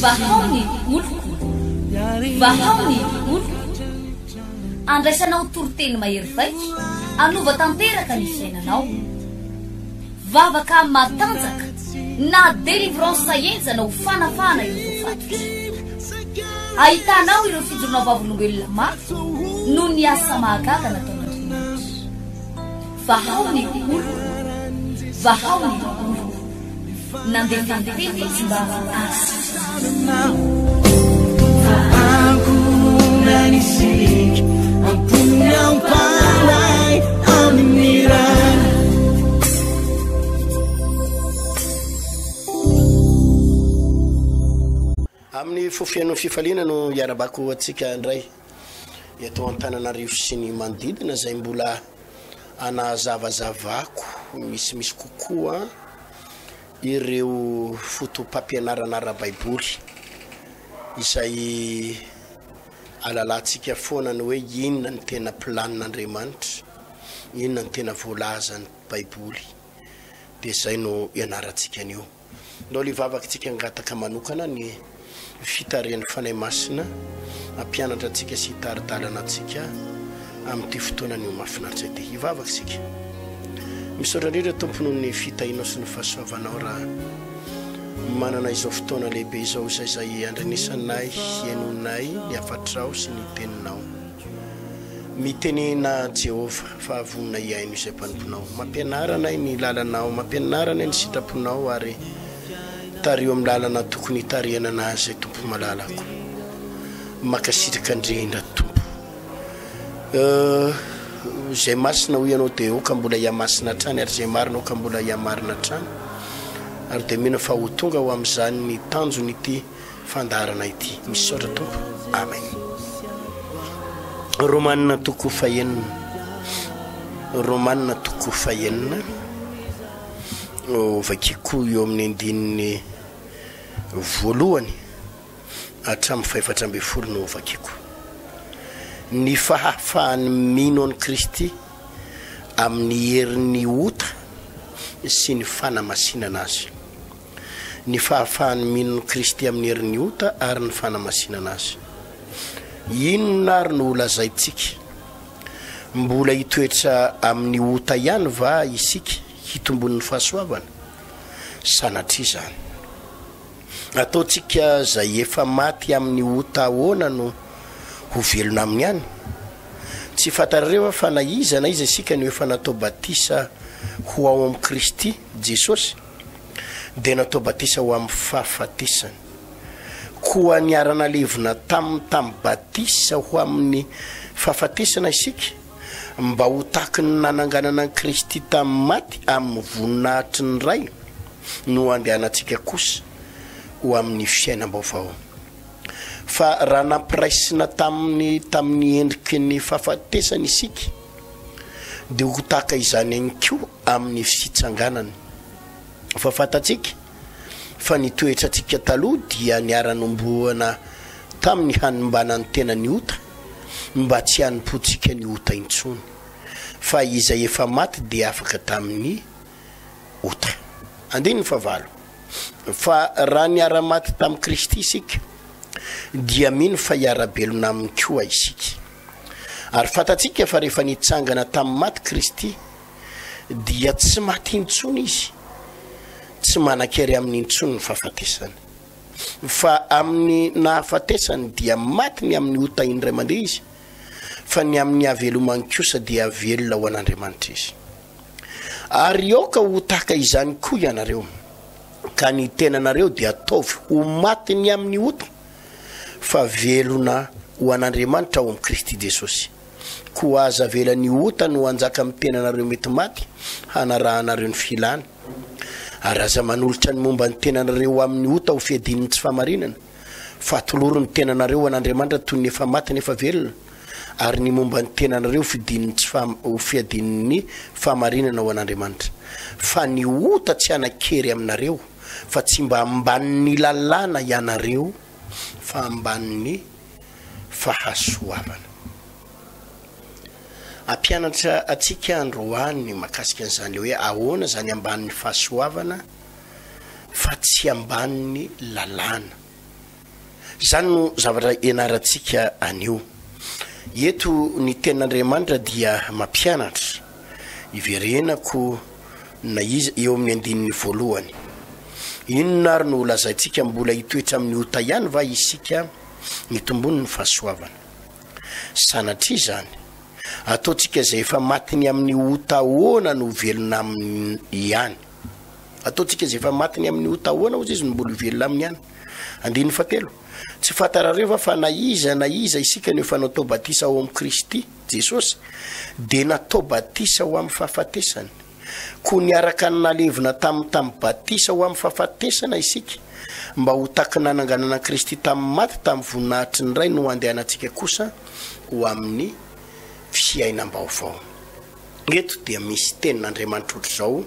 Vahao ny oloko, vahao ny oloko. Andraisanao toriteny mahery vaika, hanova tanteraka ny fiainanao. Vavaka matanjaka na délivrance henjana ho fanafahana ireo voafatotra. Ahitanao ireo fijoroana vavolombelona mafy noho ny asa mahagaga nataon'Andriamanitra. Vahao ny oloko, vahao ny oloko. Nandefa ny teny izy mba hahasitrana. Amin'ny fo feno fifaliana no iarabako antsika indray eto Antananarivo sy ny manodidina izay mbola anazavazavako misimisy kokoa ireo foto-pampianarana ara-baiboly izay alalantsika foana ny hoe inona ny tena planin'Andriamanitra, inona ny tena voalazan'ny Baiboly, dia izay no ianarantsika anio. Ndao le vavaka tsika hangataka manokana ny fitarihan'ny Fanahy Masina hampianatra antsika sy hitari-dalana antsika amin'ity fotoana anio mahafinaritra ity. Hivavaka isika. Misaotra indrindra Tompo noho ny fitahianao sy ny fahasoavanao raha manana izao fotoana lehibe izao izay izay andrenesanay hihainoanay ny hafatrao sy ny teninao. Mitenena Jehovah fa vonona hihaino izay mpanomponao. Mampianara anay ny lalanao, mampianara anay ny sitraponao ary tariho amin'ny lalana tokony hitarihana anazy Tompo malalako. Mankasitraka indrindra Tompo. Izay masina hoy ianao dia aoka mbola hihamasina hatrany ary izay marina aoka mbola hihamarina hatrany. Ary dia mino fa ho tonga ho amin'izany ny tanjon'ity fandaharana ity. Misaotra Tompo. Amen. Romanina toko fahenina. Romanina toko fahenina. Vakiko eo amin'ny andininy voalohany hatramin'ny fahefatra ambin'ny folo no vakiko. Ny fahafahan'ny mino an'i Kristy amin'ny herin'ny ota sy ny fanamasinana azy. Ny fahafahany mino ny Kristy amin'ny herin'ny ota ary ny fanamasinana azy. Inona ary no holazaintsika? Mbola hitoetra amin'ny ota ihany va isika hitombon'ny fahasoavana? Sanatria izany. Ataontsika izay efa maty amin'ny ota ahoana no ho velona aminy ihany? Tsy fantarareo va fa na iza na iza isika no efa natao batisa ho ao amin'i Kristy Jesosy? dia natao batisa ho amin'ny fahafatesany. Koa niara-nalevina taminy tamin'ny batisa ho amin'ny fahafatesana isika, mba ho tahaky ny nananganana an'i Kristy tamin'ny maty amin'ny voninahitry ny Ray, no handehanantsika kosa ho amin'ny fiainam-baovao. Fa raha nampiraisina taminy tamin'ny endriky ny fahafatesany isika, dia ho tahaka izany ihany koa amin'ny fitsanganany. Fa fantatsika fa ny toetrantsika taloha dia niara-nombohana tamin'ny hanimbana ny tenan'ny ota, mba tsy hanompoantsika ny ota intsony. Fa izay efa maty dia afaka tamin'ny ota. Andininy fahavalo. Fa raha niara-maty tamin'i Kristy isika, dia mino fa hiara-belona aminy koa isika. Ary fantatsika fa rehefa nitsangana tamin'ny maty Kristy, dia tsy maty intsony izy, tsy manan-kery aminy intsony ny fahafatesana. Fa amin'ny nahafatesany dia maty ny amin'ny ota indray mandeha izy, fa ny amin'ny havelomany kosa dia velona ho an'Andriamanitra izy. Ary aoka ho tahaka izany koa ianareo, ka ny tenanareo dia ataovy ho maty ny amin'ny ota, fa velona ho an'Andriamanitra ao amin'i Kristy Jesosy. Koa aza avela ny ota no hanjaka amin'ny tenanareo mety maty, hanarahanareo ny filany. Ary aza manolotra ny momba ny tenanareo ho amin'ny ota ho fiadian'ny tsy fahamarinana, fa atolory ny tenanareo ho an'Andriamanitra toy ny efa maty nefa velona, ary ny momba ny tenanareo ho fidian'ny tsy ho fiadian'ny fahamarinana ho an'Andriamanitra. Fa ny ota tsy hanan-kery aminareo, fa tsy mba ambanin'ny lalàna ianareo, fa ambanin'ny fahasoavana. Hampianatra antsika androany mahakasika an'izany hoe ahoana izany ambanin'ny fahasoavana. fa tsy ambanin'ny lalàna. Izany no zavatra ianarantsika anio. Eto ny tenin'Andriamanitra dia mampianatra, iverenako na iza, eo amin'ny andininy voalohany. Inona ary no holazaintsika mbola hitoetra amin'ny ota ihany va isika nitombony ny fahasoavana? Sanatria izany. Ataontsika izay efa maty ny amin'ny ota ahoana no ho velona aminy ihany? Ataontsika izay efa maty ny amin'ny ota ahoana hozy izy no mbola ho velona aminy ihany? Andininy fahatelo, Tsy fantarareo va fa na iza na iza isika no efa natao batisa ao amin'i Kristy Jesosy, dia natao batisa ho amin'ny fahafatesany? Koa niaraka nalevina taminy tamin'ny batisa ho amin'ny fahafatesana isika, mba ho taky nananganana an'i Kristy tamin'ny maty tamin'ny voninahitry ny Ray no handehanantsika kosa ho amin'ny fiainam-baovao. Eto dia misy tenin'Andriamanitra ohatr'izao,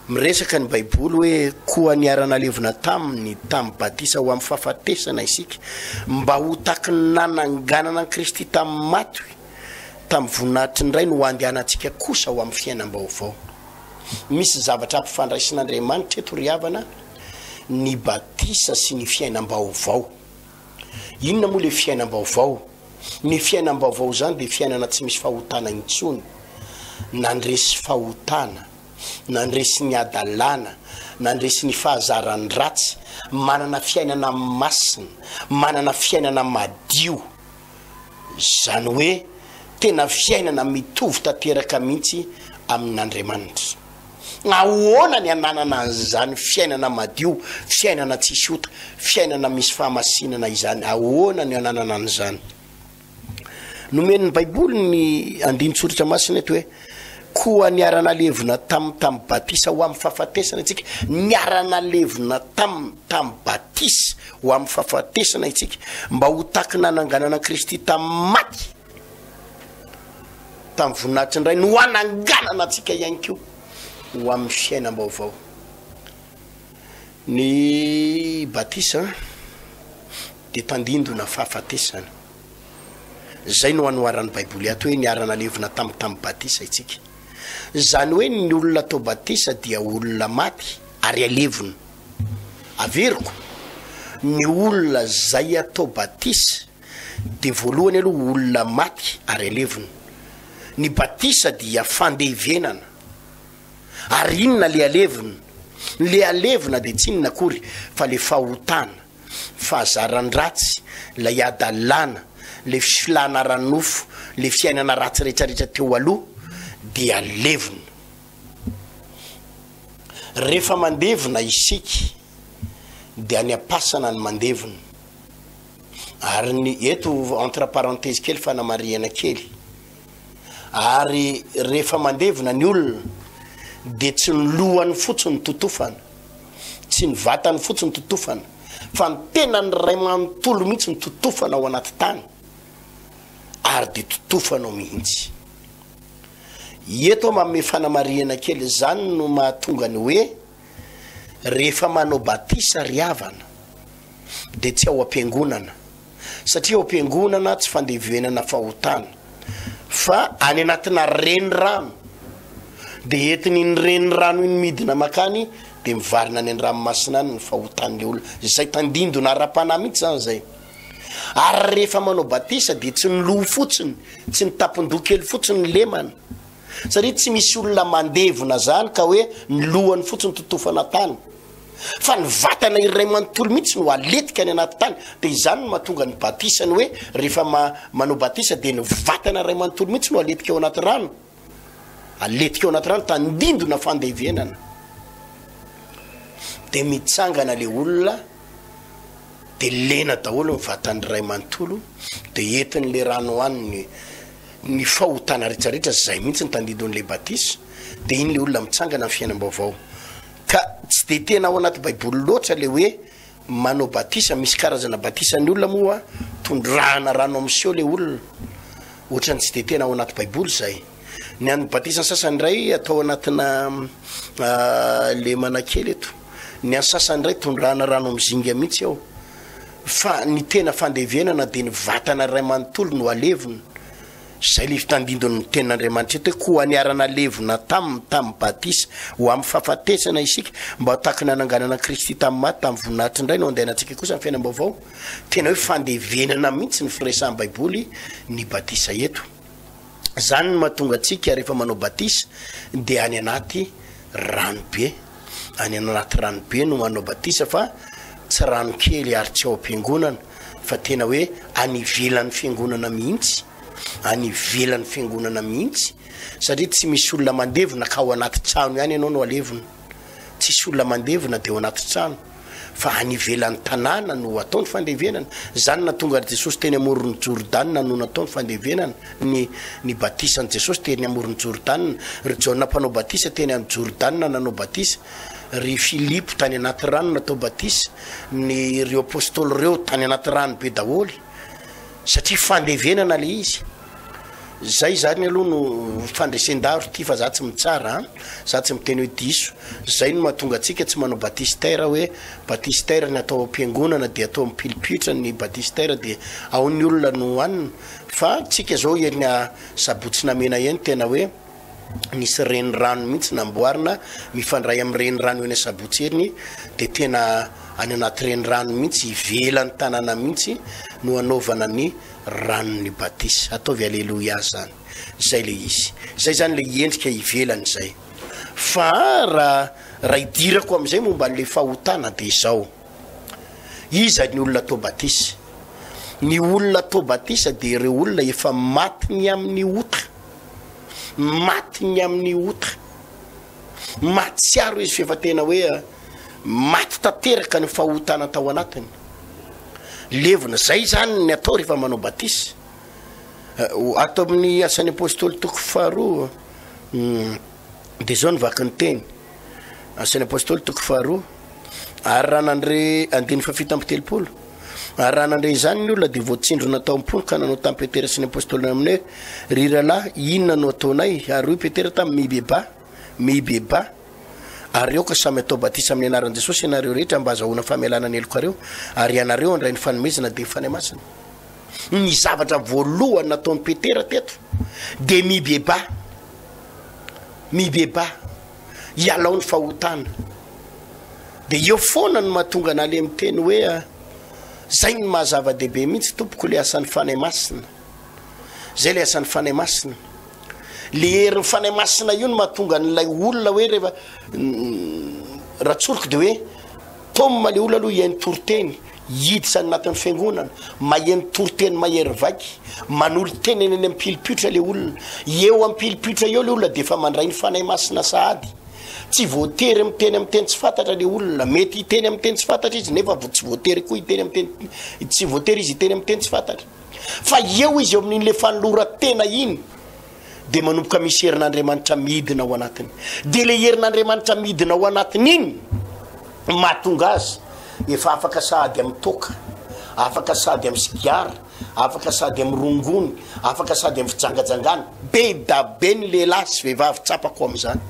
Miresaka ny Baiboly hoe, Koa niara-nalevina taminy tamin'ny batisa ho amin'ny fahafatesana isika, mba ho taky ny nananganana an'i Kristy tamin'ny maty tamin'ny voninahitry ny Ray no handehanantsika kosa ho amin'ny fiainam-baovao. Misy zavatra ampifandraisin'Andriamanitra eto ry havana, ny batisa sy ny fiainam-baovao. Inona moa ilay fiainam-baovao? Ny fiainam-baovao izany dia fiainana tsy misy fahotana intsony, nandresy fahotana, nandresy ny hadalana, nandresy ny fahazaran-dratsy, manana fiainana masina, manana fiainana madio. Izany hoe tena fiainana mitovy tanteraka mihitsy amin'Andriamanitra. Ahoana ny hananana an'izany fiainana madio, fiainana tsisy ota, fiainana misy fahamasinana izany? Ahoana ny hananana an'izany? Nomen'ny Baiboly ny andinin-tsoratra masina eto hoe, Koa niara-nalevina taminy tamin'ny batisa ho amin'ny fahafatesana isika. Niara-nalevina taminy tamin'ny batisa ho amin'ny fahafatesana isika, mba ho taky nananganana an'i Kristy tamin'ny maty, tamin'ny voninahitry ny Ray, no hananganana antsika ihany koa ho amin'ny fiainam-baovao. Ny batisa dia tandindona fahafatesana. Izay no anoharan'ny Baiboly ato hoe niara-nalevina tamin'ny tamin'ny batisa isika. Izany hoe ny olona atao batisa dia olona maty ary alevina. Averiko, ny olona izay atao batisa dia voalohany aloha olona maty ary alevina. Ny batisa dia fandevenana. Ary inona le alevina? Le alevina dia tsy inona akory fa le fahotana. Fahazaran-dratsy, ilay hadalana, ilay filana ara-nofo, ilay fiainana ratsy rehetrarehetra teo aloha dia levona. Rehefa mandevina isika dia any am-pasana ny mandevina. Ary ny eto entre parenthèse kely fanamarihana kely. Ary rehefa mandevina ny olona dia tsy ny lohany fotsiny totofana. Tsy ny vatany fotsiny totofana fa ny tenany iray manontolo mihitsy no totofana ao anaty tany ary dia totofana ao mihitsy. Eto aho manome fanamarihana kely, izany no mahatonga ny hoe rehefa manao batisa ry havana dia tsy ao am-piangonana satria ao am-piangonana tsy fandevenana fahotana fa any anatina renirano de entin'iny renirano iny midina makany de mivarina any an-dranomasina any ny fahotan'le olona izay tandindona ara-panahy mihitsy zany zay ary rehefa manao batisa de tsy ny loha fotsiny tsy ny tapon-doha kely fotsiny ny lemana Satria tsy misy olona mandevona zany ka hoe ny lohany fotsiny totofana tany. Fa ny vatana iray manontolo mihitsy no aletika any anaty tany. Dia izany no mahatonga ny batisa ny hoe rehefa manao batisa dia ny vatana iray manontolo mihitsy no aletika ao anaty rano. Aletika ao anaty rano, tandindona fandevenana. Dia mitsangana le olona, dia lena daholo ny vatany iray manontolo, dia entin'le rano any ny ny fahotana retraretra zay mihitsy ny tandindon'ilay batisa de iny le olona mitsangana ny fiainam-baovao ka tsy de tena ao anaty baiboly loatra le hoe manao batisa misy karazana batisa ny olona moa tondrahana rano miseho le olona ohatrany tsy de tena ao anaty baiboly zay ny an'ny batisa ny sasany indray atao anatina lemana kely eto ny an'ny sasany indray tondrahana rano mizinga mihitsy ao Fa ny tena fandevenana dia ny vatana iray manontolo no alevina. Izay ilay fitandindon'ny tenin'Andriamanitra eto hoe koa niara-nalevina taminy tamin'ny batisa ho amin'ny fahafatesana isika mba ho tahaky ny nananganana an'i Kristy tamin'ny maty tamin'ny voninahitry ny Ray no andehanantsika kosa amin'ny fiainam-baovao. Tena hoe fandevenana mihitsy ny firesahan'ny Baiboly ny batisa eto. Izany no mahatonga antsika rehefa manao batisa dia any anaty rano be. Any anaty rano be no manao batisa fa tsy rano kely ary tsy ao am-piangonana fa tena hoe any ivelan'ny fiangonana mihitsy, any ivelan'ny fiangonana mihitsy satria tsy misy olona mandevina ka ao anaty trano ihany ianao no alevina. Tsisy olona mandevina dia ao anaty trano fa any ivelan'ny tanàna no atao ny fandevenana. Izany no nahatonga an'i Jesosy teny amoron'i Jordana no natao ny fandevenana, ny ny batisan'i Jesosy teny amoron'i Jordana. Ry Jaona mpanao batisa teny any Jordana nanao batisa, ry Filipo tany anaty rano natao batisa, ny ireo apostoly ireo tany anaty rano be daholo satria fandevenana le izy. Zay zany aloha no fandresen-daharo ity fa za tsy mitsara an, za tsy miteny hoe diso, zay no mahatonga antsika tsy manao batistère hoe batistère ny atao ao am-piangonana dia atao amin'ny pilipitra ny batistère dia ao ny olona no hanina fa tsika zao eny Sabotsy Namena eny tena hoe nisy renirano mihitsy namboarina mifandray amin'ny renirano eny Sabotsy eny dia tena any anaty renirano mihitsy ivelan'ny tanàna mihitsy no anaovana ny ranon'ny batisa. Ataovy aleloia zany. Zay le izy. Zay zany le endrika ivelany zay. Fa raha raha idirako amizay momba an'le fahotana de zao. Iza ny olona atao batisa? Ny olona atao batisa de ireo olona efa maty ny amin'ny ota. Maty ny amin'ny ota. Mahatsiaro izy f'efa tena hoe maty tanteraka ny fahotana tao anatiny. Levona. Zay zany ny atao rehefa manao batisa. Ato amin'ny Asan'ny Apostoly toko faharoa de zao ny vaky ny teny. Asan'ny Apostoly toko faharoa. Ary raha nandre andininy fahafito amby telopolo. Ary raha nandre izany ny olona dia voatsindrona tao am-pony ka nanao tamin'i Petera sy ny Apostoly namany hoe, Ry rahalahy, inona no ataonay? Ary hoy Petera taminy, Mibebaha, mibebaha, ary aoka samy hatao batisa amin'ny anaran'i Jesosy ianareo rehetra mba hazahoana famelana ny helokareo, ary ianareo handray ny fanomezana dia ny Fanahy Masina. Ny zavatra voalohany nataon'i Petera teto dia mibebaha, mibebaha, ialao ny fahotana. Dia eo foana no mahatonga anà le miteny hoe zay no maha zava-dehibe mihitsy tompoko le asan'ny Fanahy Masina. Zay le asan'ny Fanahy Masina. Le herin'ny Fanahy Masina io no mahatonga an'ilay olona hoe rehefa raha tsoriko de hoe tôma le olona aloha hihaino toriteny, hiditra any anatin'ny fiangonana, maheno toriteny mahery vaika, manolo-tena eny amin'ny pilipitra le olona. Eo amin'ny pilipitra eo le olona de efa mandray ny Fanahy Masina sahady. Tsy voatery miteny amin'ny teny tsy fantatra le olona. Mety hiteny amin'ny teny tsy fantatra izy nefa tsy voatery koa hiteny amin'ny teny, tsy voatery izy hiteny amin'ny teny tsy fantatra. Fa eo izy eo amin'iny le fanoloran-tena iny dia manomboka misy herin'Andriamanitra midina ao anatiny. Dia le herin'Andriamanitra midina ao anatiny iny mahatonga azy efa afaka sahady amin'ny toaka, afaka sahady amin'ny sigara, afaka sahady amin'ny rongony, afaka sahady amin'ny fijangajangana. Be da be ny lehilahy sy vehivavy tsapako amin'izany.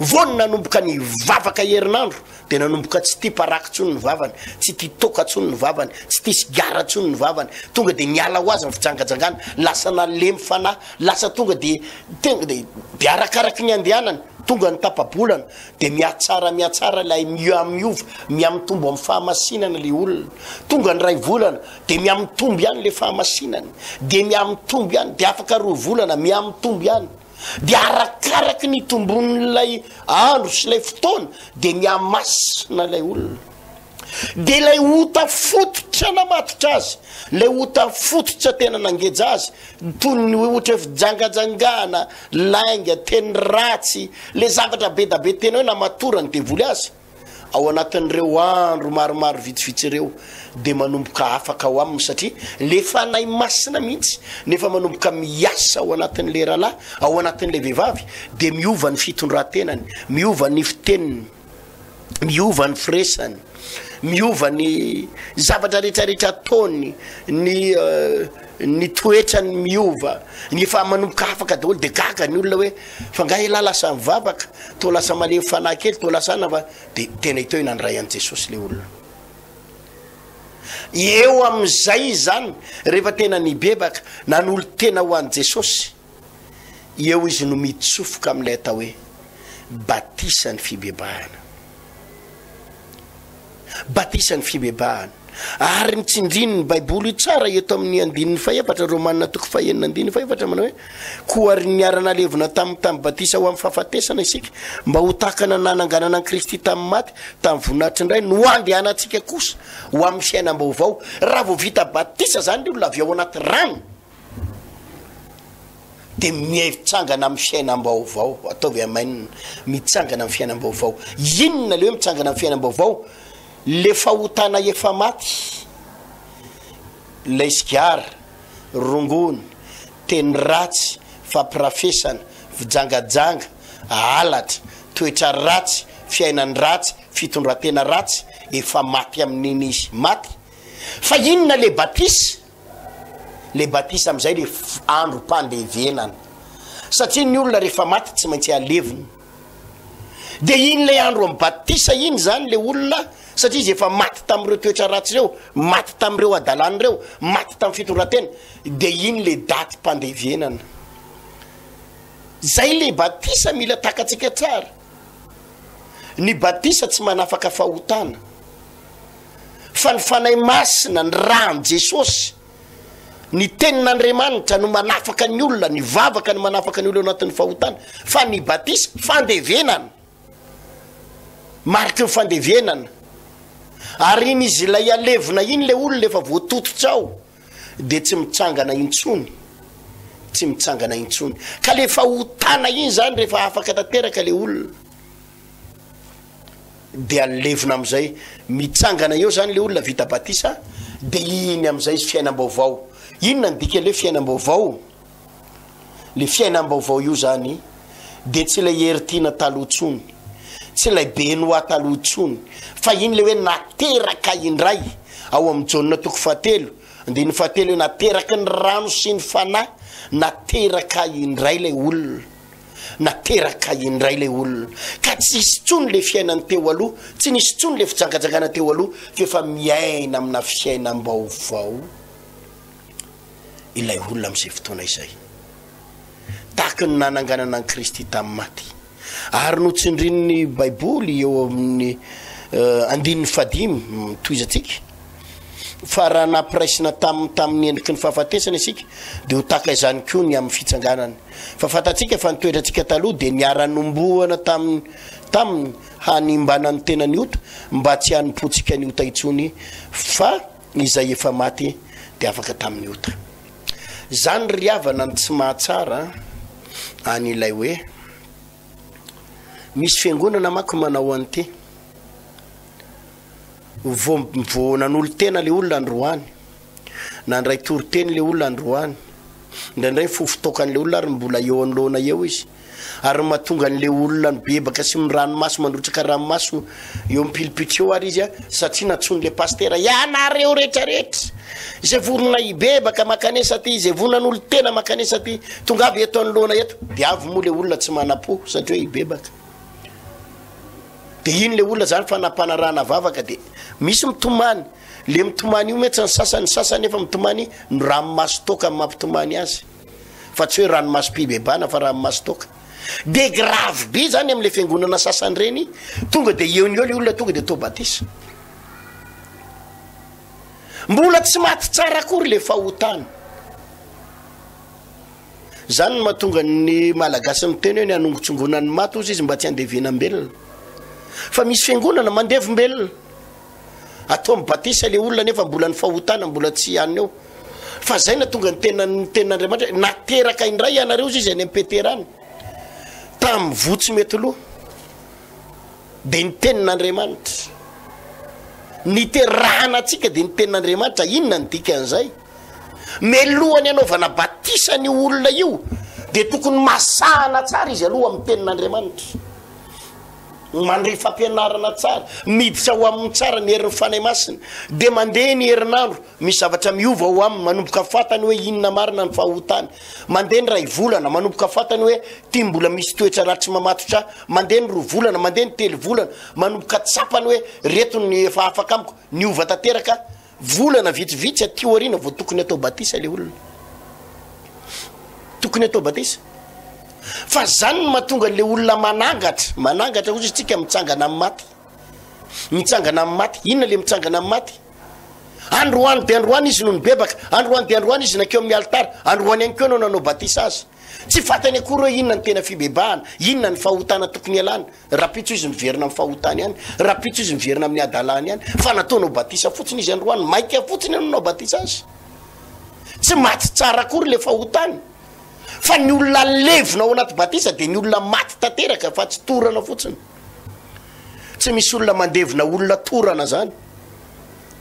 Vao ny nanomboka nivavaka herinandro dia nanomboka tsy tia paraky intsony ny vavany, tsy tia toaka intsony ny vavany, tsy tia sigara intsony ny vavany, tonga dia niala ho azy ny fijangajangana, lasa nalemy fanahy, lasa tonga dia tonga dia dia arakaraky ny andehanany, tonga ny tapa-bolana dia mihatsara mihatsara ilay mihamiova, mihamitombo amin'ny fahamasinana ilay olona, tonga ny iray volana dia mihamitombo ihany ilay fahamasinany, dia mihamitombo ihany, dia afaka roa volana mihamitombo ihany. Dia arakaraky ny itombon'ilay andro sy ilay fotoana dia mihamasina ilay olona. Dia ilay ota fototra namatotra azy, ilay ota fototra tena nangeja azy, toy ny ohatra hoe fijangajangana, lainga, teny ratsy, ilay zavatra be da be tena hoe namatoran'ny devoly azy. Ao anatin'ireo andro maromaro vitsivitsy ireo dia manomboka afaka ao aminy satria le Fanahy Masina mihitsy nefa manomboka miasa ao anatin'le rahalahy, ao anatin'le vehivavy dia miova ny fitondran-tenany, miova ny fiteniny, miova ny firesany, miova ny zavatra rehetrarehetra ataony, ny ny toetrany miova, ny efa manomboka afaka daholo dia gaga ny olona hoe Fa nga elah lasa mivavaka, toa lasa malemy fanahy kely, toa lasa anona fa de tena hita hoe nandray an'i Jesosy le olona. Eo amin'izay izy izany, rehefa tena nibebaka, nanolo-tena ho an'i Jesosy, eo izy no mitsofoka amin'ilay atao hoe batisan'ny fibebahana. Batisan'ny fibebahana. Ary ny tsindrin'ny Baiboly io tsara eto amin'ny andininy fahefatra, Romana toko fahenina andininy fahefatra manao hoe, Koa ary niara-nalevina taminy tamin'ny batisa ho amin'ny fahafatesana isika, mba ho tahaka ny nananganana an'i Kristy tamin'ny maty, tamin'ny voninahitry ny Ray, no handehanantsika kosa ho amin'ny fiainam-baovao. Raha vao vita batisa izany ny olona avy ao anaty rano, dia mitsangana amin'ny fiainam-baovao. Ataovy amen. Mitsangana amin'ny fiainam-baovao. Inona le hoe mitsangana amin'ny fiainam-baovao? Le fahotana efa maty, lay sigara, rongony, teny ratsy, fampirafesana, fijangajanga, halatra, toetra ratsy, fiainan-dratsy, fitondran-tena ratsy, efa maty amin'iny izy. Maty. Fa inona le batisa? Le batisa amizay le androm-pandevenana. Satria ny olona rehefa maty tsy maintsy alevina. De iny le andro am batisa iny zany le olona satria izy efa maty tamin'ireo toetra ratsy ireo, maty tamin'ireo hadalana ireo, maty tamin'ny fitondran-tena, de iny le daty mpandevenana. Zay le batisa mila takatsika tsara. Ny batisa tsy manafaka fahotana. Fa ny Fanahy Masina, ny ran'i Jesosy, ny Tenin'Andriamanitra no manafaka ny olona, ny vavaka no manafaka ny olona ao anatin'ny fahotana, fa ny batisa, fandevenana. Mariky ny fandevenana. Ary iny izy ilay alevina iny ilay olona efa voatototra ao, dia tsy mitsangana intsony, tsy mitsangana intsony. Ka le fahotana iny zany rehefa afaka tanteraka le olona, de alevina amizay, mitsangana eo zany le olona vita batisa de iny amizay izy fiainam-baovao. Inona ny dikan'le fiainam-baovao? Le fiainam-baovao io zany de tsy ilay hery tiana taloha tsony, tsy ilay Benoît taloha tsony, fa iny le hoe nateraka indray ao amin'ny Jaona toko fahatelo, andininy fahatelo hoe nateraky ny rano sy ny fanahy, nateraka indray ilay olona. Nateraka indray ilay olona, ka tsy hisy intsony ilay fiainany teo aloha, tsy nisy intsony ilay fijangajangana teo aloha, fa efa miaina amina fiainam-baovao ilay olona amin'izay fotoana izay. Tahaka ny nananganana an'i Kristy tamin'ny maty. Ary notsindrin'ny Baiboly eo amin'ny andininy fahadimy, tohizantsika, fa raha nampiraisina taminy tamin'ny endriky ny fahafatesana isika, dia ho tahaka izany koa ny amin'ny fitsanganany. Fa fantatsika fa ny toetrantsika taloha dia niara-nombohana taminy taminy hanimbana ny tenany ota, mba tsy hanompoantsika ny ota intsony, fa izay efa maty dia afaka tamin'ny ota. Izany ry havana no tsy mahatsara an'ilay hoe misy fiangonana manko manao an'ity. Vao vao nanolo-tena ilay olona androany. Nandray toriteny ilay olona androany. Indraindray ny fofon-toakan'ilay olona ary mbola eo anoloana eo izy. Ary ny mahatonga an'ilay olona mibebaka sy miranomaso, mandrotsaka ranomaso eo amin'ny pilipitra eo ary izy, satria nantsoin'ilay pasitera, ianareo rehetrarehetra, izay vonona hibebaka mankanesa aty, izay vonona hanolo-tena mankanesa aty, tongava eto anoloana eto. Dia avy moa ilay olona tsy manam-po satria hoe hibebaka. Dia iny ilay olona izany fa nampanarahana vavaka dia misy mitomany. Le mitomany io metsy ny sasany, ny sasany nefa mitomany ny ranomaso toaka no mampitomany azy. Fa tsy hoe ranomasom-pibebahana fa ranomaso toaka. De grave be zany amle fiangonana sasany reny, tonga de eo no eo le olona tonga de atao batisa. Mbola tsy maty tsara akory le fahotana. Zany no mahatonga ny Malagasy miteny hoe ny hanongotsongoana ny maty hozy izy mba tsy handevenam-belona. Fa misy fiangonana mandevom-belona. Ataony batisa le olona nefa mbola ny fahotana mbola tsy any eo. Fa zay natonga ny tena ny tenin'Andriamanitra hoe nateraka indray ianareo hozy izy any amin'ny Petera any. Tamin'ny voa tsy mety lo. Dia ny tenin'Andriamanitra. Niterahana antsika dia ny tenin'Andriamanitra. Inona ny dikan'izay? Melohany hanaovana batisa an'io olona io dia tokony masahana tsara izy aloha amin'ny tenin'Andriamanitra. Mandre fampianarana tsara, miditra ao aminy tsara ny herin'ny Fanahy Masina, dia mandeha ny herinandro, misy zavatra miova ao aminy, manomboka fantany hoe inona marina ny fahotany. Mandeha ny iray volana, manomboka fantany hoe ty mbola misy toetra ratsy mamatotra ahy. Mandeha ny roa volana, mandeha ny telo volana, manomboka tsapany hoe reto ny efa afaka amiko, niova tanteraka. Volana vitsivitsy aty aoriana vao tokony atao batisa le olona. Tokony atao batisa. Fa zany no mahatonga an'le olona manangatra, manangatra hozy isika mitsangana amin'ny maty. Mitsangana amin'ny maty. Inona le mitsangana amin'ny maty? Androany dia androany izy no nibebaka, androany dia androany izy nankeo amin'ny alitara, androany ihany koa no nanao batisa azy. Tsy fantany akory hoe inona ny tena fibebahana, inona ny fahotana tokony hialana. Rahampitso izy miverina amin'ny fahotany ihany, rahampitso izy miverina amin'ny hadalany ihany, fa nataonao batisa fotsiny izy androany, maika fotsiny ianao nanao batisa azy. Tsy maty tsara akory le fahotany. Fa ny olona levona ao anaty batisa dia ny olona maty tanteraka fa tsy torana fotsiny. Tsy misy olona mandevina olona torana zany.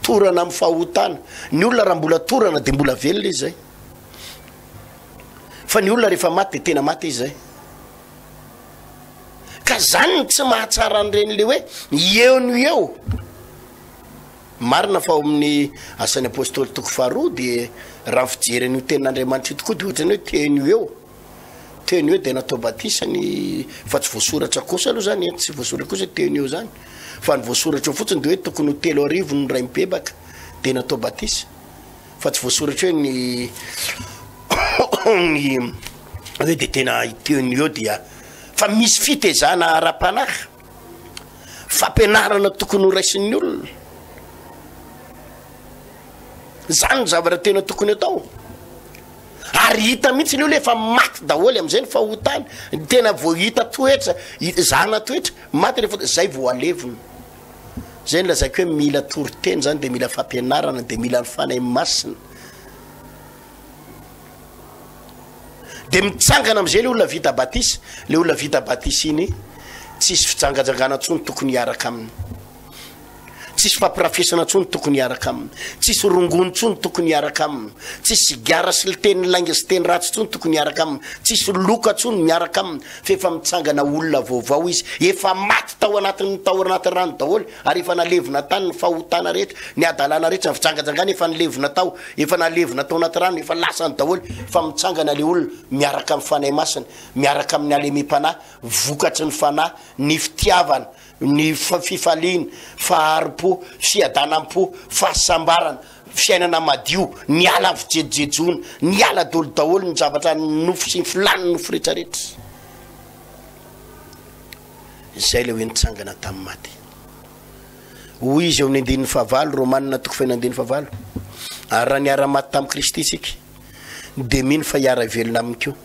Torana amin'ny fahotana. Ny olona raha mbola torana dia mbola velona izy zay. Fa ny olona rehefa maty dia tena maty izy zay. Ka zany no tsy mahatsara an'ireny le hoe eo no eo. Marina fa ao amin'ny Asan'ny Apostoly toko faharoa dia raha ny fijery an'io tenin'Andriamanitra io tokoa dia ohatran'ny hoe teny io eo. Teny eo dia natao batisa ny fa tsy voasoratra kosa aloha zany e, tsy voasoratra kosa hoe teny eo zany. Fa ny voasoratra eo fotsiny dia hoe tokony ho 3000 no ray mibebaka dia natao batisa. Fa tsy voasoratra hoe ny ny hoe dia tena teny eo dia fa misy fitezana ara-panahy. Fampianarana tokony ho raisin'ny olona. Zany ny zavatra tena tokony atao. Ary hita mihitsy ny olona efa maty daholo am'izay ny fahotany. Tena vao hita toetra, zana toetra, maty rehefa zay vao alevina. Zay ny lazaiko hoe mila toriteny zany de mila fampianarana de mila ny fanahy masina. De mitsangana am'izay le olona vita batisa, le olona vita batisa iny tsisy fijangajangana tsony tokony hiaraka aminy. Tsisy fampirafesana tsony tokony hiaraka aminy. Tsisy rongony tsony tokony hiaraka aminy. Tsisy sigara sy teny lainga sy teny ratsy tsony tokony hiaraka aminy. Tsisy loka tsony miaraka aminy fa efa mitsangana olona vaovao izy. Efa maty tao anatin'ny tao anaty rano daholo ary efa nalevina tany ny fahotana rehetra, ny hadalana rehetra, ny fijangajangana efa nilevina tao. Efa nalevina tao anaty rano, efa lasany daholo fa mitsangana le olona miaraka amin'ny Fanahy Masina, miaraka amin'ny halemem-panahy, vokatry ny Fanahy, ny fitiavana, ny fifaliana, fahari-po, fiadanam-po, fahasambarana, fiainana madio, niala ny fijejojejoana, niala daholo daholo ny zavatra nofo sy ny filàn'ny nofo rehetrarehetra. Izay ilay hoe nitsangana tamin'ny maty. Hoy izy eo amin'ny andininy fahavalo, Romana toko faheno andininy fahavalo, Ary raha niara-maty tamin'i Kristy isika, dia mino fa hiara-velona aminy koa.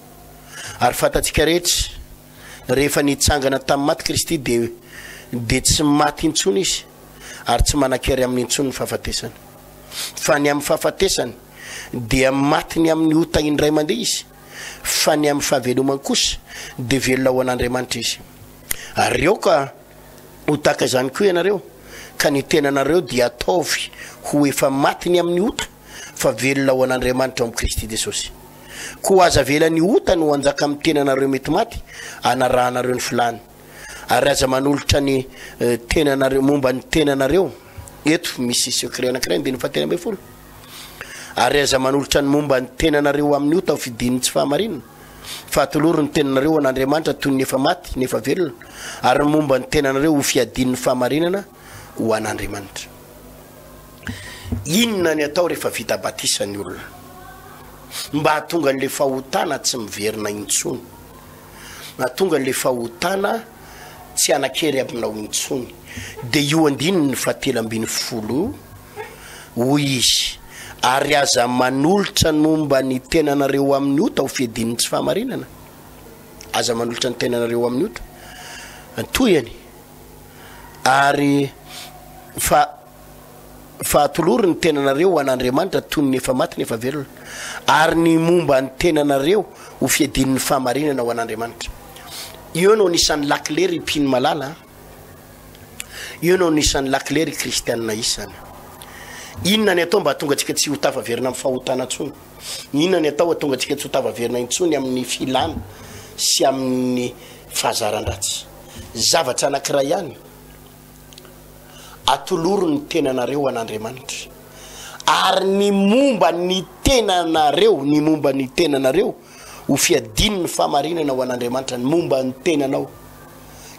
Ary fantatsika rehetra, rehefa nitsangana tamin'ny maty Kristy, dia dia tsy maty intsony izy, ary tsy manan-kery aminy intsony ny fahafatesana. Fa ny amin'ny fahafatesany, dia maty ny amin'ny ota indray mandeha izy, fa ny amin'ny fahavelomany kosa, dia velona ho an'Andriamanitra izy. Ary aoka Ho tahaka izany koa ianareo, ka ny tenanareo dia ataovy ho efa maty ny amin'ny ota, fa velona ho an'Andriamanitra ao amin'i Kristy Jesosy. Koa aza avela ny ota no hanjaka amin'ny tenanareo mety maty, anarahanareo ny filàny. Ary aza manolotra ny tenanareo, momba ny tenanareo, eto misy secret anankiray, andininy fahatelo ambin'ny folo, ary aza manolotra ny momba ny tenanareo amin'ny ota ho fidin'ny tsy fahamarinana, Fa atolory ny tenanareo ho an'Andriamanitra toy ny efa maty nefa velona, ary ny momba ny tenanareo ho fiadian'ny fahamarinana ho an'Andriamanitra. Inona ny atao rehefa vita batisa ny olona? Mba hahatonga an'ilay fahotana tsy miverina intsony. Hahatonga an'ilay fahotana tsy hanan-kery aminao intsony. Dia io andininy fahatelo ambin'ny folo io. Hoy izy, Ary aza manolotra ny momba ny tenanareo ho amin'ny ota ho fiadian'ny tsy fahamarinana. Aza manolotra ny tenanareo ho amin'ny ota. Tohiny, Ary fa fa atolory ny tenanareo ho an'Andriamanitra toy ny efa maty nefa velona, ary ny momba ny tenanareo ho fiadian'ny fahamarinana ho an'Andriamanitra. Eo no anisan'ny lakile ry mpino malala a. Io no anisan'ny lakile ry kristianina isany. Inona ny atao mba hahatonga antsika tsy ho tafaverina amin'ny fahotana intsony? Inona ny atao hahatonga antsika tsy ho tafaverina intsony amin'ny filana sy amin'ny fahazaran-dratsy? Zavatra anankiray ihany, atolory ny tenanareo an'Andriamanitra. Ary ny momba ny tenanareo, ny momba ny tenanareo, ho fiadian'ny fahamarinana ho an'Andriamanitra, ny momba ny tenanao.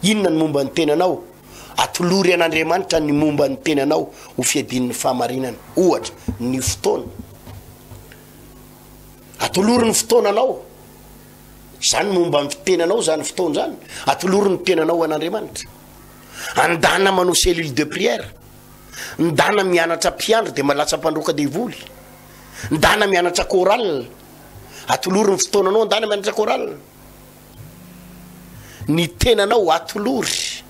Inona ny momba ny tenanao? Atolory an'Andriamanitra ny momba ny tenanao ho fiadian'ny fahamarinana. Ohatra, ny fotoana. Atolory ny fotoananao. Izany momba ny tenanao izany fotoana izany. Atolory ny tenanao ho an'Andriamanitra. Andana manao cellule de prière. Ndana mianatra mpiandry dia malatsa mpandroaka devoly. Ndana mianatra chorale. Atolory ny fotoananao ndana mianatra chorale. Ny tenanao atolory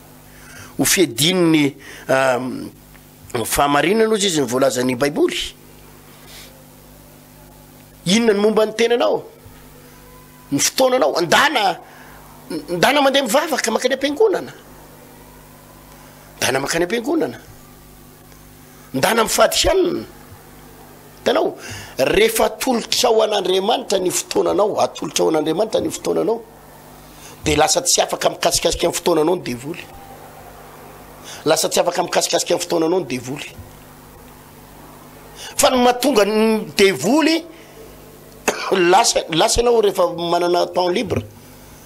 ho fiadian'ny fahamarinana ozy izy ny voalazan'ny Baiboly. Inona ny momba ny tenanao? Ny fotoananao? Ndana ndana mandeha mivavaka mankany am-piangonana. Ndana mankany am-piangonana. Ndana mifady hanina. Hitanao? Rehefa atolotrao an'Andriamanitra ny fotoananao, atolotrao an'Andriamanitra ny fotoananao, de lasa tsy afaka mikasikasika ny fotoananao ny devoly. Lasa tsy afaka mikasikasika ny fotoananao ny devoly. Fa ny mahatonga ny devoly lasa lasa ianao rehefa manana temps libre,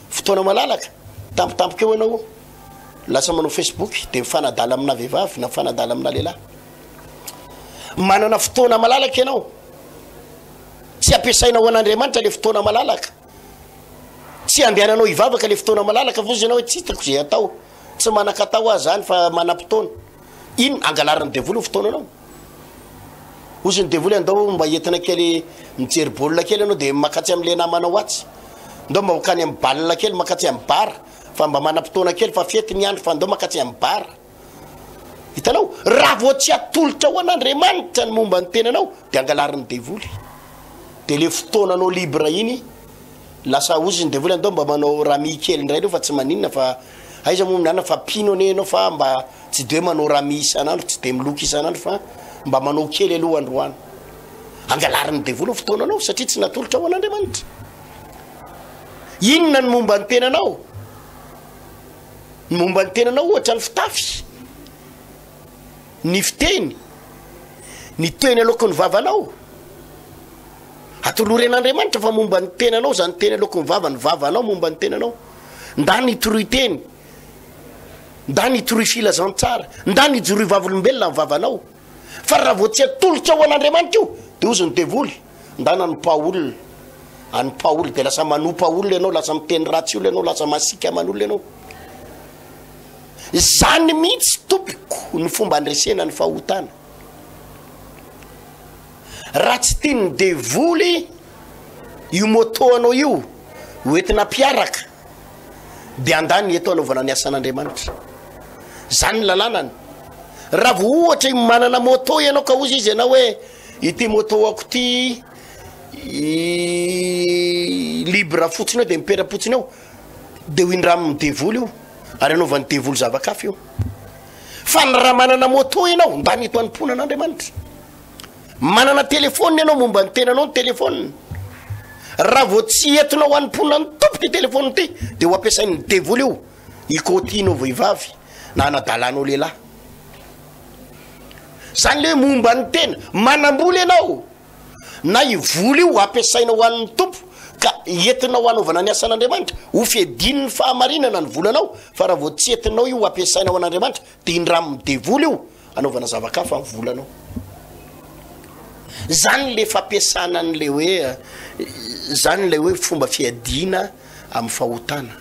fotoana malalaka, tampotampoka eo ianao lasa manao Facebook de mifanadala amina vehivavy na mifanadala amina lehilahy. Manana fotoana malalaka ianao. Tsy ampiasaina ho an'Andriamanitra le fotoana malalaka. Tsy andehananao hivavaka le fotoana malalaka fa ozy ianao hoe tsy hitako izay atao. Tsy manan-katao aho zany fa manam-potoana. Inona? Angalarin'ny devoly ny fotoananao. Ozy ny devoly andao mba entina kely mijery baolina kely ianao de makatsy am'le namanao atsy. Ndao mba hokany amin'ny bal kely makatsy amin'ny bar fa mba manam-potoana kely fa fety ny andro fa ndao makatsy amin'ny bar. Hitanao? Raha vao tsy atolotra ho an'Andriamanitra ny momba ny tenanao dia angalarin'ny devoly. Dia le fotoananao libre iny lasa ozy ny devoly andao mba manao rami kely indray aloha fa tsy maninona fa aiza moa minana fa mpino anie ianao fa mba tsy de hoe manao rami isan'andro, tsy de miloka isan'andro fa mba manao kely aloha androany. Angalarin'ny devoly ny fotoananao satria tsy natolotra ho an'Andriamanitra. Inona ny momba ny tenanao? Ny momba ny tenanao ohatra ny fitafy, ny fiteny, ny teny aloaky ny vavanao. Atolory an'Andriamanitra fa momba ny tenanao zany teny aloaky ny vava, ny vavanao momba ny tenanao. Ndà ny toroy teny, ndà ny toroy filazantsara, ndà ny joroy vavolombelona ny vavanao. Fa raha vao tsy atolotra ho an'Andriamanitra io, dia hozy ny devoly, ndana anopa olona, anopa olona, dia lasa manopa olona ianao, lasa miteny ratsy olona ianao, lasa masiaka aman'olona ianao. Izany mihitsy tompoko ny fomba andresena ny fahotana. Raha tsy tian'ny devoly io moto anao io ho entina mpiaraka, dia andany eto anaovana ny asan'Andriamanitra. Zany ny lalànany. Raha vao ohatra i manana moto ianao ka hozy izy ianao hoe ity moto ako ity libre fotsiny eo dia mipera-potsiny eo, dia ho indramin'ny devoly io ary anaovan'ny devoly zava-kafa io. Fa ny raha manana moto ianao, ndany eto anompoana an'Andriamanitra. Manana telephone ianao momba ny tenanao ny telephone. Raha vao tsy entinao hanompoana ny Tompo ity telephone ity dia ho ampiasain'ny devoly io hikotianao vehivavy na hanadalanao lehilahy. Zany le hoe momba ny tena. Manam-bola ianao na io vola io ampiasaina ho an'ny Tompo ka entinao hanaovana ny asan'Andriamanitra, ho fiadian'ny fahamarinana ny volanao fa raha vao tsy entinao io ampiasaina ho an'Andriamanitra dia indramin'ny devoly io anaovana zava-kafa ny volanao. Zany le fampiasana an'le hoe, zany le hoe fomba fiadiana amin'ny fahotana.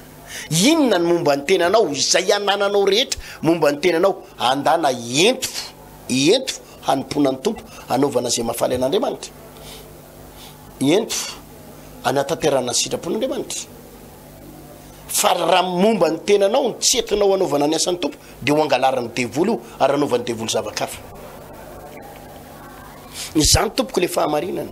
Inona ny momba ny tenanao, izay anananao rehetra momba ny tenanao, andana ento, ento hanompoana ny Tompo, anaovana izay mahafaly an'Andriamanitra. Ento anatanterahana ny sitrapon'Andriamanitra. Fa raha momba ny tenanao no tsy entinao hanaovana ny asan'ny Tompo dia ho angalarin'ny devoly io ary hanaovan'ny devoly zava-kafa. Izany tompoko le fahamarinana.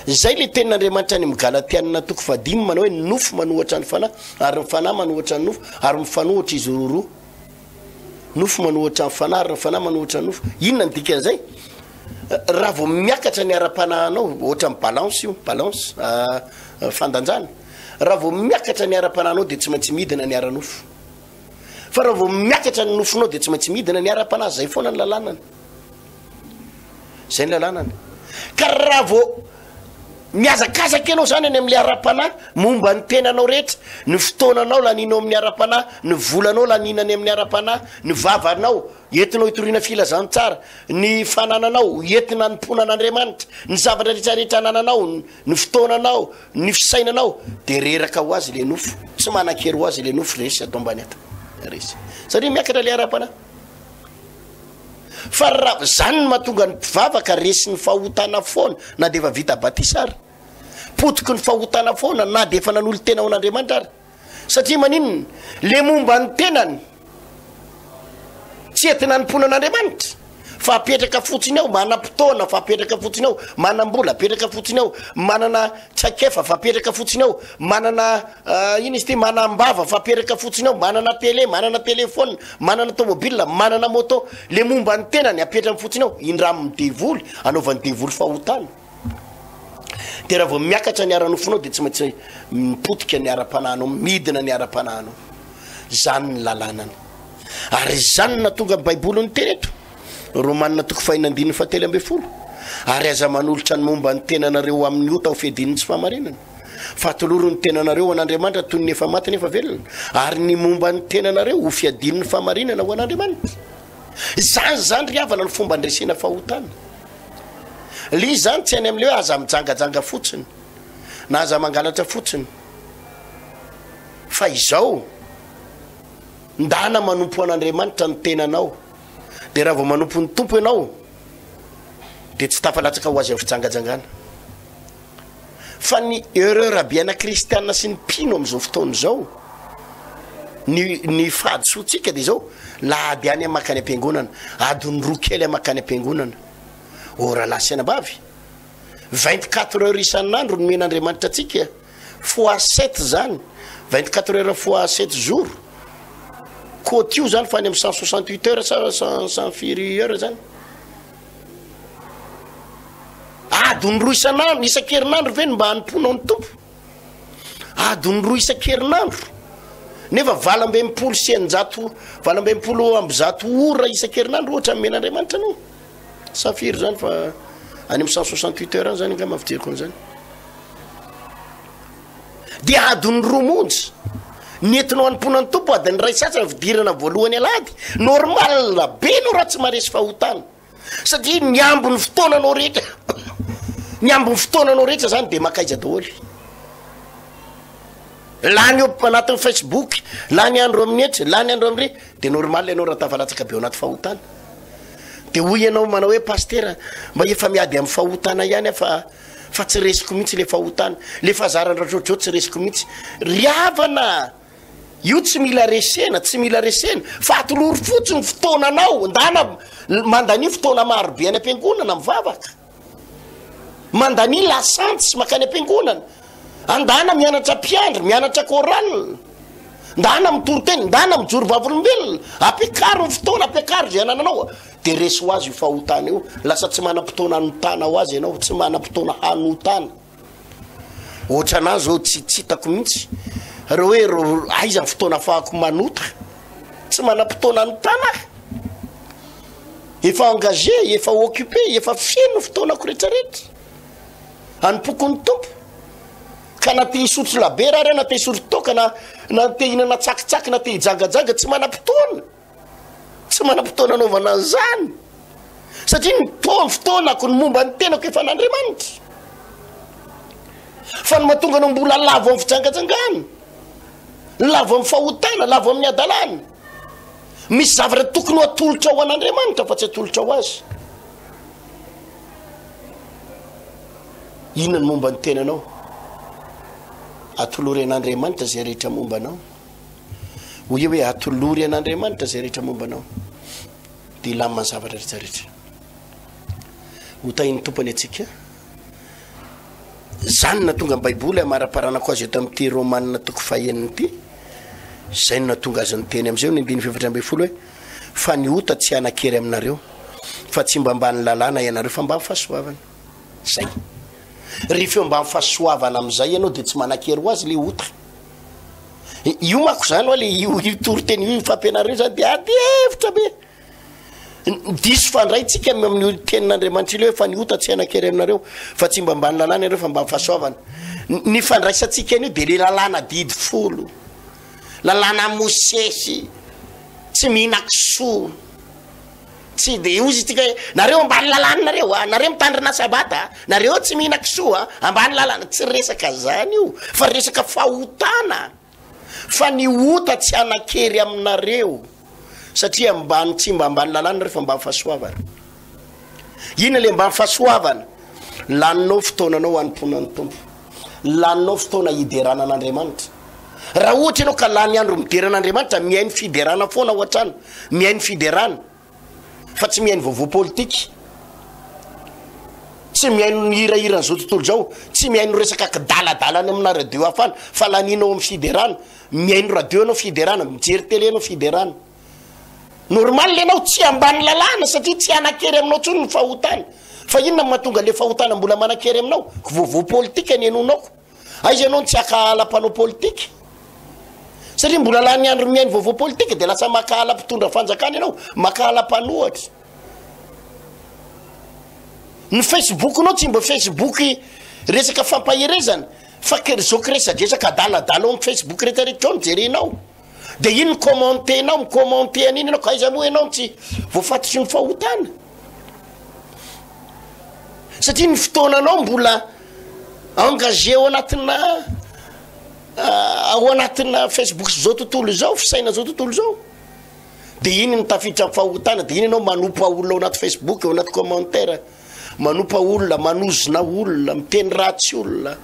Izay le tenin'Andriamanitra any amin'ny Galatianina toko fahadimy manao hoe ny nofo manohatra ny fanahy ary ny fanahy manohatra ny nofo ary mifanohitra izy roroa. Nofo manohatra ny fanahy ary ny fanahy manohatra ny nofo. Inona ny dikan'izay? Raha vao miakatra ny ara-panahinao, ohatran'ny balance io, balance, fandanjana. Raha vao miakatra ny ara-panahinao dia tsy maintsy midina ny ara-nofo. Fa raha vao miakatra ny nofonao dia tsy maintsy midina ny ara-panahy. Zay foana ny lalànany. Zay ny lalànany. Ka raha vao. Mihazakazaka ianao izany any amin'ilay ara-panahy momba ny tenanao rehetra, ny fotoananao lanianao amin'ny ara-panahy, ny volanao laniana any amin'ny ara-panahy, ny vavanao entinao hitoriana filazantsara, ny fanananao entina hanompoana an'Andriamanitra, ny zavatra rehetra rehetra anananao, ny fotoananao, ny fisainanao, dia reraka ho azy ilay nofo, tsy manan-kery ho azy ilay nofo, resy atao ambany ato, resy. Satria miakatra ilay ara-panahy. Fa raha zany no mahatonga ny mpivavaka resin'ny fahotana foana na dia efa vita batisa ary. Potiky ny fahotana foana na dia efa nanolo-tena ho an'Andriamanitra ary. Satria maninona? Le momba ny tenany tsy entina hanompoana an'Andriamanitra fa apetraka fotsiny ao, manam-potoana fa apetraka fotsiny ao, manam-bola apetraka fotsiny ao, manana traikefa fa apetraka fotsiny ao, manana Inona izy ity? Manam-bava fa aperaka fotsiny ao, manana télé, manana téléphone, manana tomobile, manana moto. Le momba ny tenany apetrany fotsiny ao, indramin'ny devoly, anaovan'ny devoly fahotana. Dia raha vao miakatra ny ara-nofonao dia tsy maintsy mipotika ny ara-panahinao, midina ny ara-panahinao. Izany ny lalànany. Ary izany no nahatonga ny Baiboly niteny eto. Romana toko fahina andininy fahatelo ambin'ny folo. Ary aza manolotra ny momba ny tenanareo ho amin'ny ota ho fiadian'ny tsy fahamarinana. Fa atolory ny tenanareo ho an'Andriamanitra toy ny efa maty nefa velona, ary ny momba ny tenanareo ho fiadian'ny fahamarinana ho an'Andriamanitra. Izany izany ry havana no fomba andresena fahotana. Le izy izany tsy any amin'ilay hoe aza mijangajanga fotsiny, na aza mangalatra fotsiny. Fa izao, ndana manompo an'Andriamanitra ny tenanao, dia raha vao manompo ny Tompo ianao, dia tsy tafalatsaka ho azy amin'ny fijangajangana. Fa ny erreur be ana kristiana sy ny mpino amin'izao fotoana izao, ny ny fahadisoantsika dia izao, lahady ihany aho mankany am-piangonana, adiny roa kely aho mankany am-piangonana. Oh rahalahy sy anabavy, 24 heures isan'andro nomen'Andriamanitra antsika, fois 7 zany, 24 heures fois 7 jours, kotio zany fa any amin'ny 168 heures sa cent firy heures zany. Adiny roa isan'andro, isan-kerinandro ve no mba hanompoanao ny Tompo? Adiny roa isan-kerinandro. Nefa 668, 168 ora isan-kerinandro ohatra nomen'Andriamanitra anao. Sa firy zany fa any amin'ny 168 heures any zany angamba fijeriko an'izany. Dia adiny roa monja. Ny entinao hanompoana ny Tompo adiny iray sasany fidirana voalohany alahady. Normal be anao raha tsy maharesy fahotana. Satria ny ambin'ny fotoananao rehetra, ny ambin'ny fotoananao rehetra zany dia makaiza daholo. Lany eo anatin'ny Facebook, lany andro amin'ny etsy, lany andro amin'ry, dia normal ianao raha tafalatsaka be ao anaty fahotana. Dia hoy ianao manao hoe pastera, mba efa miady amin'ny fahotana ihany aho fa fa tsy resiko mihitsy le fahotana, le fahazaran-dRajojo tsy resiko mihitsy. Ry havana! Io tsy mila resena, tsy mila resena, fa atolory fotsiny fotoananao, ndana mandania fotoana maro be any am-piangonana mivavaka, mandania lasantsy makany am-piangonana, andana mianatra mpiandry, mianatra chorale, ndana mitory teny, ndana mijoro vavolombelona, ampiakaro ny fotoana, ampiakaro izay anananao, de resy ho azy io fahotana io, lasa tsy manam-potoana hanotana ho azy ianao, tsy manam-potoana hanotana. Ohatranà zao tsy tsy hitako mihitsy reo hoe reo aiza ny fotoana afahako manota, tsy manam-potoana hanotana aho, efa engagé, efa occupé, efa feno ny fotoanako retraretra, hanompoako ny Tompo, ka na te hisotro labiera ary aho na te hisotro toaka na na te hihinana tsakitsaky na te hijangajanga tsy manam-potoana. Tsy manam-potoana anaovana an'izany satria ny to- fotoanako, ny momba ny tenako efa an'Andriamanitra. Fa ny mahatonga anao mbola lavo amin'ny fijangajangana, lavo amin'ny fahotana, lavo amin'ny hadalana, misy zavatra tokony ho atolotra ho an'Andriamanitra fa tsy atolotra ho azy. Inona ny momba ny tenanao? Atolory an'Andriamanitra izay rehetra momba anao. Hoy eo hoe atolory an'Andriamanitra izay rehetra momba anao, dia hilamina ny zavatra rehetra rehetra. Ho tahin'ny Tompo anie antsika. Izany no nahatonga ny Baiboly hamaraparanako azy eto amin'ity Romana toko fahenina ity. Izay no nahatonga azy niteny amin'izay ny andininy faha-14 hoe fa ny ota tsy hanan-kery aminareo, fa tsy mba ambany lalàna ianareo fa ambany fahasoavana. Izay. Rehefa eo ambany fahasoavana amin'izay ianao dia tsy manan-kery ho azy ilay ota. Io manko zany hoa le io io toriteny io io fampianarana io zany de ady hevitra be. Diso fandray tsika amin'io tenin'Andriamanitra io hoe fa ny ota tsy hanan-kery aminareo fa tsy mba ambany lalàna ianareo fa ambany fahasoavana. Ny fandraisantsika an'io dia le lalàna didy folo, lalàna Mosesy, tsy mihinan-kisoa, tsy de hozy isika hoe nareo ambany lalàna nareo a, nareo mitandrina sabata a, nareo tsy mihinan-kisoa a, ambany lalàna, tsy resaka zany io fa resaka fahotana. Fa ny ota tsy hanan-kery aminareo, satria ambany tsy mba ambany lalàna nareo fa ambany fahasoavana. Inona le ambany fahasoavana? Laninao fotoananao hanompoana ny Tompo. Laninao fotoana hiderana an'Andriamanitra. Raha ohatra ianao ka lany andro midera an'Andriamanitra, mihaino fiderana foana ao an-trano, mihaino fiderana. fa tsy mihaino vaovao politika, tsy mihaino ny hirahiran'izao tontolo izao, tsy mihaino resaka kidaladala any amina radio hafa any, fa lanianao amin'ny fiderana, mihaino radio ianao fiderana, mijery télé ianao fiderana. Normal ianao tsy ambany lalàna satria tsy hanan-kery aminao intsony ny fahotana. Fa inona no mahatonga le fahotana mbola manan-kery aminao? Vaovao politika ny henoinao. Aiza ianao no tsy hakahala mpanao politika? Satria mbola lany andro mihaino vaovao politika dia lasa makahala mpitondra fanjakana ianao, makahala mpanohatra. Ny Facebook-nao tsy mba Facebook resaka fampaherezana fa zao kiresadresaka adaladala ao amin'ny Facebook rehetrarehetra ao no jerenao. Dia iny ny commenter-nao, mi-commenter an'iny ianao, ka aiza moa ianao no tsy voafatotry ny fahotana? Satria ny fotoananao mbola engagé ao anatina ao anatina Facebook sy zao tontolo izao, fisaina zao tontolo izao. Dia iny no tafiditra amin'ny fahotana, dia iny ianao manompa olona ao anaty Facebook, ao anaty commentaire, manompa olona, manozona olona, miteny ratsy olona,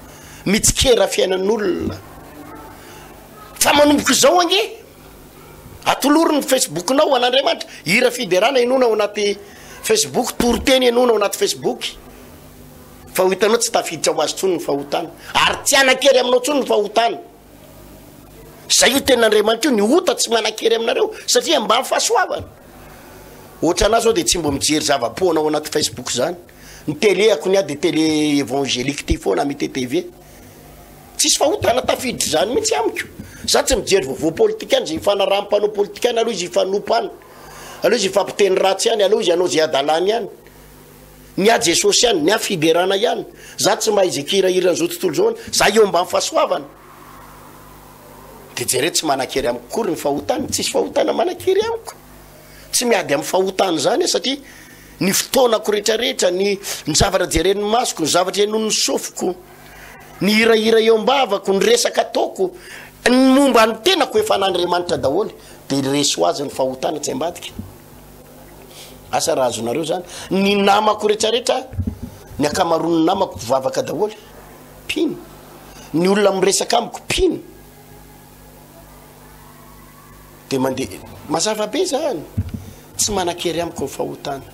mitsikera fiainan'olona. Fa manomboka izao ange, atolory ny Facebook-nao ho an'Andriamanitra. Hira fiderana henoina ao anaty Facebook, toriteny henoina ao anaty Facebook. Fa ho hitanao tsy tafiditra ho azy intsony ny fahotana. Ary tsy hanan-kery aminao intsony ny fahotana. Izay io tenin'Andriamanitra io, ny ota tsy manan-kery aminareo, satria ambany fahasoavana. Ohatranà zao dia tsy mbo mijery zava-poana ao anaty Facebook izany. Ny télé-ako ny ahy dia télé évangélique ity foana, Amitié TV. Tsisy fahotana tafiditra izany mihitsy amiko. Za tsy mijery vaovao politika any, izay ifanarahan'ny mpanao politika any, aleo izy hifanompa any, aleo izy hifampiteny ratsy any, aleo izy hanao izay hadalany any. Ny ahy Jesosy ihany, ny ahy fiderana ihany. Za tsy mahay izay kihirahiran'izao tontolo izao any, za eo ambany fahasoavana. De jereo tsy manan-kery amiko akory ny fahotana, tsisy fahotana manan-kery amiko. Tsy miady amin'ny fahotana izany aho satria ny fotoanako rehetrarehetra, ny ny zavatra jeren'ny masoko, ny zavatra henoin'ny sofiko, Ny hirahira eo am-bavako, ny resaka ataoko, ny momba ny tenako efa an'Andriamanitra daholo, dia resy ho azy ny fahotana tsy ambadika. Asa raha azonareo zany. Ny namako retraretra, ny ankamaroan'ny namako mpivavaka daholo, mpino. Ny olona miresaka amiko mpino. Dia mandeha, mazava be zany. Tsy manan-kery amiko ny fahotana.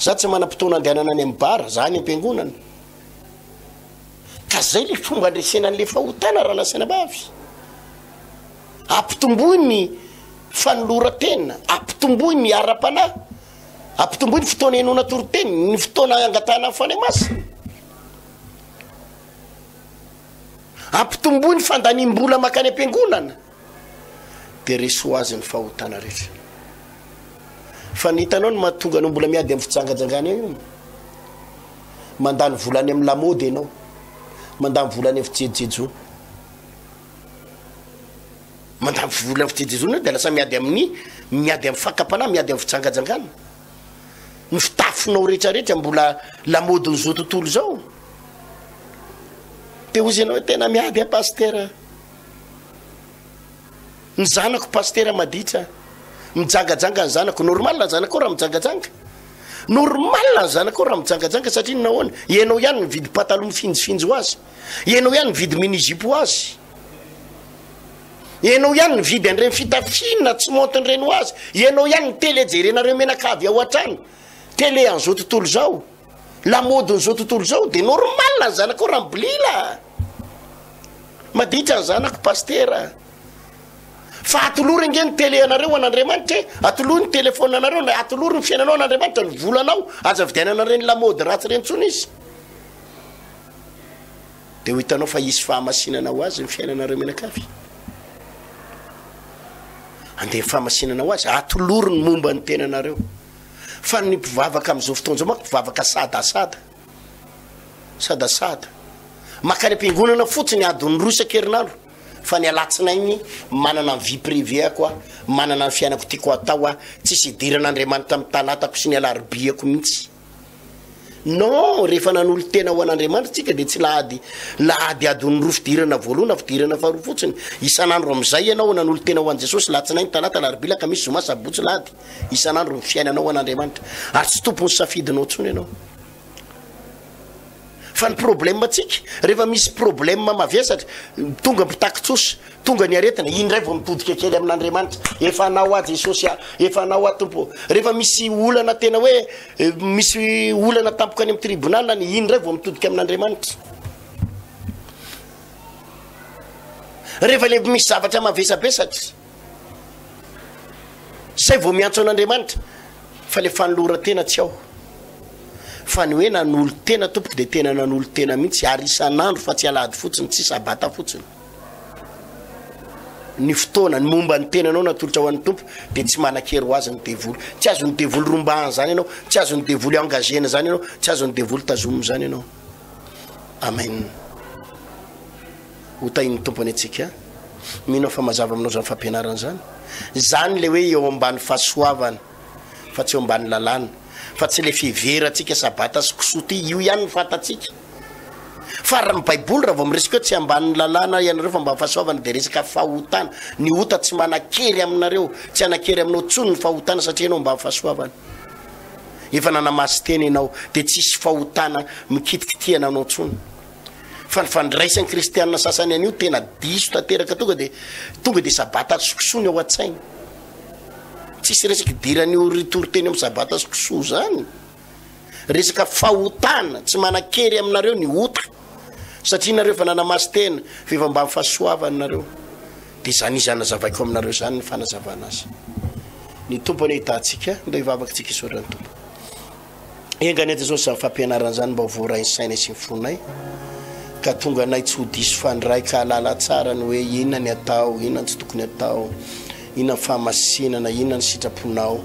Za tsy manam-potoana andehanana any amin'ny bar, za any am-piangonana. Ka zay le fomba andresena an'le fahotana rahalahy sy anabavy. Ampitomboy ny fanoloran-tena, ampitomboy ny ara-panahy, ampitomboy ny fotoana henoana toriteny, ny fotoana angatahana ny Fanahy Masina. Ampitomboy ny fandaniam-bola mankany am-piangonana. Dia resy ho azy ny fahotana rehetra. Fa ny hitanao ny mahatonga anao mbola miady amin'ny fijangajangana eo io. Mandany vola any amin'ny lamaody ianao. Mandany vola any amin'ny fijejojejoana. Mandany vola amin'ny fijejojejoana dia lasa miady amin'ny miady amin'ny fakam-panahy, miady amin'ny fijangajangana. Ny fitafinao rehetrarehetra mbola lamaodin'izao tontolo izao. Dia hozy ianao hoe tena miady aho pasitera. Ny zanako pasitera maditra. Mijangajanga ny zanako. Normal ny zanakao raha mijangajanga. Normal ny zanakao raha mijangajanga satria nahoana? Ianao ihany nividy pataloha mifinjifinjy ho azy. Ianao ihany nividy mini jupe ho azy. Ianao ihany nividy an'ireny fitafiana tsy maontina ireny ho azy. Ianao ihany ny télé jerenareo menakavy ao an-trano. Télé an'izao tontolo izao. Lamaodin'izao tontolo izao. Dia normal ny zanakao raha mibolila. Maditra ny zanako pasitera. Fa atolory ange ny télé anareo an'Andriamanitra e. Atolory ny téléphone anareo, na atolory ny fiainanao an'Andriamanitra, ny volanao, aza vidianana ireny lamaody ratsy ireny intsony izy. Dia ho hitanao fa hisy fahamasinana ho azy ny fiainanareo mianakavy. Andeha ny fahamasinana ho azy, atolory ny momba ny tenanareo. Fa ny mpivavaka amin'izao fotoana izao manko mpivavaka sadasada. Sadasada. Makany am-piangonana fotsiny adiny roa isan-kerinandro. Fa ny alatsinainy manana ny vie privée-ko aho, manana ny fiainako tiako atao aho, tsisy idiran'Andriamanitra amin'ny talatako sy ny alarobiako mihitsy. Non, rehefa nanolo-tena ho an'Andriamanitra tsika dia tsy lahady lahady adiny roa fidirana voalohany na fidirana faharoa fotsiny. Isan'andro amin'izay ianao nanolo-tena ho an'i Jesosy, latsinainy, talata, alarobia, lakamisy, zoma, sabotsy, lahady. Isan'andro ny fiainanao ho an'Andriamanitra. Ary tsy tompon'ny safidinao intsony ianao. Fa ny problème tsika, rehefa misy problème mavesatra, tonga mpitaky trosa, tonga ny aretina, iny indray vao mitodika kely amin'Andriamanitra, efa anao aho Jesosy ah, efa anao aho Tompo ô. Rehefa misy olana tena hoe misy olana tampoka any amin'ny tribunal any, iny indray vao mitodika amin'Andriamanitra. Rehefa le misy zavatra mavesabesatra, zay vao miantso an'Andriamanitra, fa le fanoloran-tena tsy ao. Fa ny hoe nanolo-tena tompoko dia tena nanolo-tena mihitsy ary isan'andro fa tsy alahady fotsiny, tsy sabata fotsiny. Ny fotoana, ny momba ny tenanao natolotra ho an'ny Tompo dia tsy manan-kery ho azy ny devoly. Tsy azon'ny devoly rombahana izany ianao, tsy azon'ny devoly engagena izany ianao, tsy azon'ny devoly tazomina izany ianao. Amen. Ho tahin'ny Tompo anie tsika. Mino aho fa mazava aminao izany fampianarana izany. Izany ilay hoe eo ambany fahasoavana fa tsy eo ambany lalàna. Fa tsy ilay fiheverantsika sabata sy kisoa ity, io ihany no fantatsika. Fa raha ny baiboly raha vao miresaka hoe tsy ambanin'ny lalàna ianareo fa ambany fahasoavana dia resaka fahotana. Ny ota tsy manan-kery aminareo, tsy hanan-kery aminao intsony ny fahotana satria ianao ambany fahasoavana. Efa nanamasy-tena ianao dia tsisy fahotana mikitikitihana anao intsony. Fa ny fandraisan'ny kristianina sasany an'io tena diso tanteraka tonga dia tonga dia sabata sy kisoa ny ao an-tsainy. Tsisy resaka idiran'io ry toriteny amin'ny sabata sy kisoa zany. Resaka fahotana, tsy manan-kery aminareo ny ota. Satria nareo efa nanamasy-tena, fa efa mba fahasoavana nareo. Dia izany izy hanazavaiko aminareo izany ny fanazavana azy. Ny Tompo anie hitahantsika, ndao hivavaka tsika isaorana ny Tompo. Enga anie Jesosy izany fampianarana izany mba ho voarain'ny sainay sy ny fonay, ka tonga anay tsy ho diso fandray ka hahalala tsara ny hoe inona ny atao, inona ny tsy tokony atao, inona ny fahamasinana, inona ny sitraponao.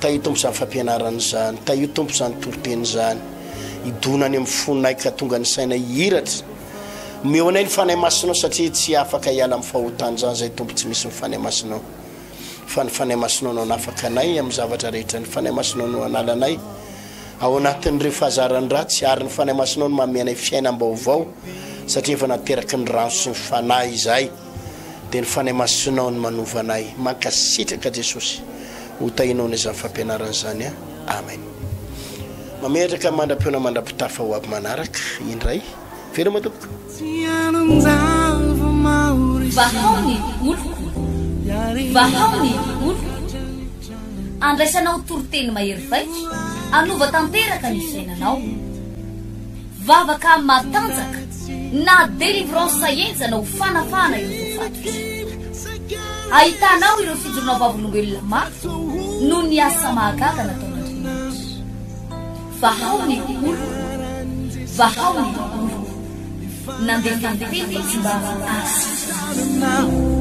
Tahio Tompo izany fampianarana izany, tahio Tompo izany toriteny izany, hidona any amin'ny fonay ka tonga ny sainay hihiratra. Omeo anay ny Fanahy Masinao satria tsy afaka hiala amin'ny fahotana izany izay Tompo tsy misy ny Fanahy Masinao. Fa ny Fanahy Masinao no hanafaka anay amin'ny zavatra rehetra, ny Fanahy Masinao no hanala anay ao anatin'ireo fahazaran-dratsy, ary ny Fanahy Masinao no manome anay fiainam-baovao, satria efa nateraky ny rano sy ny Fanahy izahay, dia ny Fanahy Masinao no manova anay. Mankasitraka Jesosy, ho tahinao anie izany fampianarana izany an. Amen. Mametraka mandra-pihaona mandra-pitafa ho avy manaraka indray. Veloma tompoko. Vahao ny oloko, vahao ny oloko. Andraisanao toriteny mahery vaika, hanova tanteraka ny fiainanao. Vavaka matanjaka na délivrance henjana ho fanafahana ireo voafatotra. Ahitanao ireo fijoroana vavolombelona mafy noho ny asa mahagaga nataon'Andriamanitra. Vahao ny oloko, vahao ny oloko. Nandefa ny teny izy mba hahasitrana azy.